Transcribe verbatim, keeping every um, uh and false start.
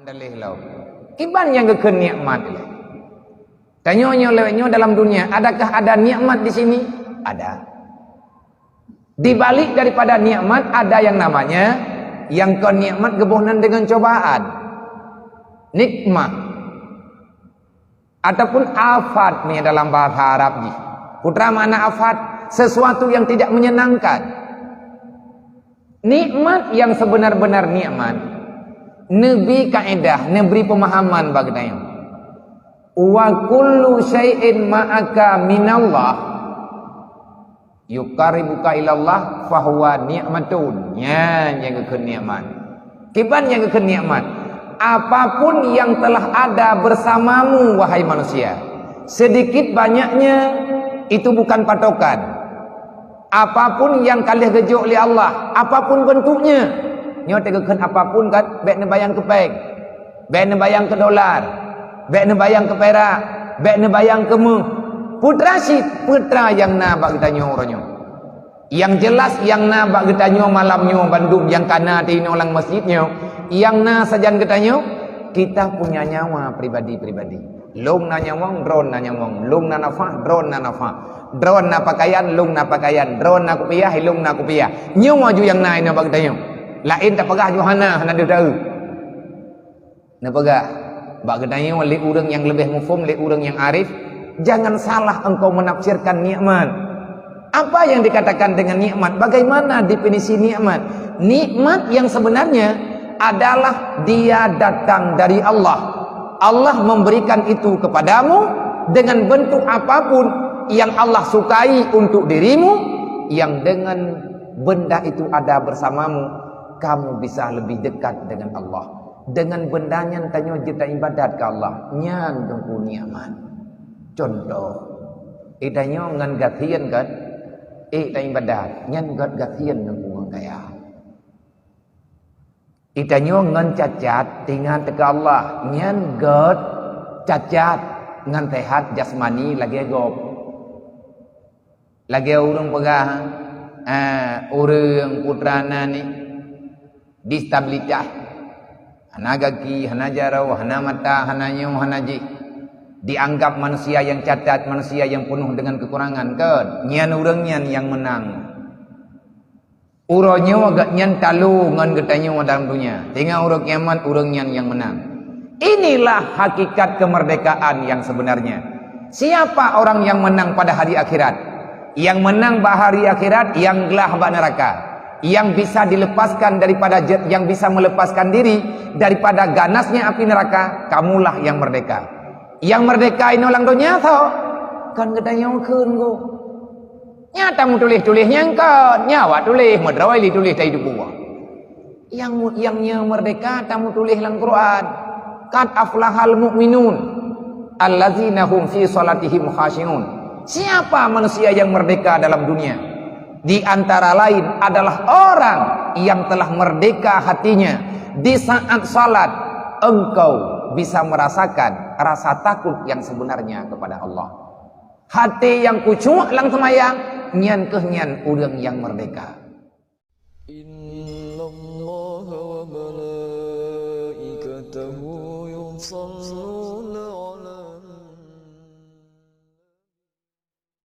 Dalih lom. Kiban nyang geukheun nikmat ilée. Tanyoe nyoe lewat nyoe dalam dunia, adakah ada nikmat di sini? Ada. Di balik daripada nikmat ada yang namanya, yang kon nikmat geuboh nan dengan cobaan. Nikmah. Ataupun afat ni dalam bahasa Arab jih. Putra makna afat, sesuatu yang tidak menyenangkan. Nikmat yang sebenar-benar nikmat, neubi kaedah, neubri pemahaman bak geutanyoe. Wa kullu syai'in ma'aka minallah yuqarribuka ilallah fahuwa ni'matun. Nyan nyang geukheun nikmat. Kiban nyang geukheun nikmat. Apapun yang telah ada bersamamu, wahai manusia, sedikit banyaknya, itu bukan patokan. Apapun yang ka lheueh geujok lé Allah, apapun bentuknya. Nyoe teugeukheun apapun kan, bék neubayang keu péng, bék neubayang keu dolar, bék neubayang keu pirak, bék neubayang keu méuh. Putra cit, putra nyang na bak geutanyoe uroe nyoe. Nyang jelas nyang na bak geutanyoe malam nyoe bandum nyang ka na teuinoe lam masjid nyoe, nyang na sajan geutanyoe, kita punya nyawa pribadi-pribadi. Lôn na nyawöng, droen na nyawöng. Lôn na nafah, droen na nafah. Droen na pakaian, lôn na pakaian. Droen na kupiah, lôn na kupiah. Nyoe ju nyang na inoe bak geutanyoe. Laén tapeugah ju hana, hana deuh daeu. Neupeugah bak geutanyoe lé ureuëng nyang leubeh muphom, lé ureuëng nyang arif, jangan salah engkau menafsirkan nikmat. Apa yang dikatakan dengan nikmat? Bagaimana definisi nikmat? Nikmat yang sebenarnya adalah dia datang dari Allah. Allah memberikan itu kepadamu dengan bentuk apapun yang Allah sukai untuk dirimu, yang dengan benda itu ada bersamamu, kamu bisa lebih dekat dengan Allah. Dengan benda nyan tanyoe jeuet ibadat keu Allah, nyan teungku nikmat. Contoh, eh, tanyoe ngon gasien kan? Eh, ta ibadat, nyan göt gasien ngon ureuëng kaya. Eh, tanyoe ngon cacat, teuingat keu Allah, nyan göt cacat ngon sehat jasmani lagée gob. Lagée ureuëng peugah, eh, ureuëng putra na ni, distabilitas. Hana gaki, hana jaroe, hana mata, hana nyoe, hana jih. Dianggap manusia yang cacat, manusia yang penuh dengan kekurangan, kan? Nyan ureuëng nyan nyang meunang. Uroe nyoe geuhnyan talo ngon geutanyoe dalam dunia. Teungoh uroe kiamat, ureuëng nyan nyang meunang. Inilah hakikat kemerdekaan yang sebenarnya. Siapa orang yang menang pada hari akhirat? Yang menang bak hari akhirat, yang glah bak neraka. Yang bisa dilepaskan daripada je-, yang bisa melepaskan diri daripada ganasnya api neraka, kamulah yang merdeka. Yang merdeka inoe lam donya soe? Kon geutanyoe kheun go. Nya tameutuléh-tuléh nyang kon, nya awak tuléh, meudroe lé tuléh tai dua. Nyang mu-, nyang nyoe merdeka tameutuléh lam Quran. Qad aflahal mu'minun allazina hum fi salatihim khasyi'un. Siapa manusia yang merdeka dalam dunia? Di antara lain adalah orang yang telah merdeka hatinya di saat salat, engkau bisa merasakan rasa takut yang sebenarnya kepada Allah. Hati yang khusyuk lam seumayang, nyan keuh nyan ureuëng nyang merdeka. Innallaha wa malaikatahu yusalluna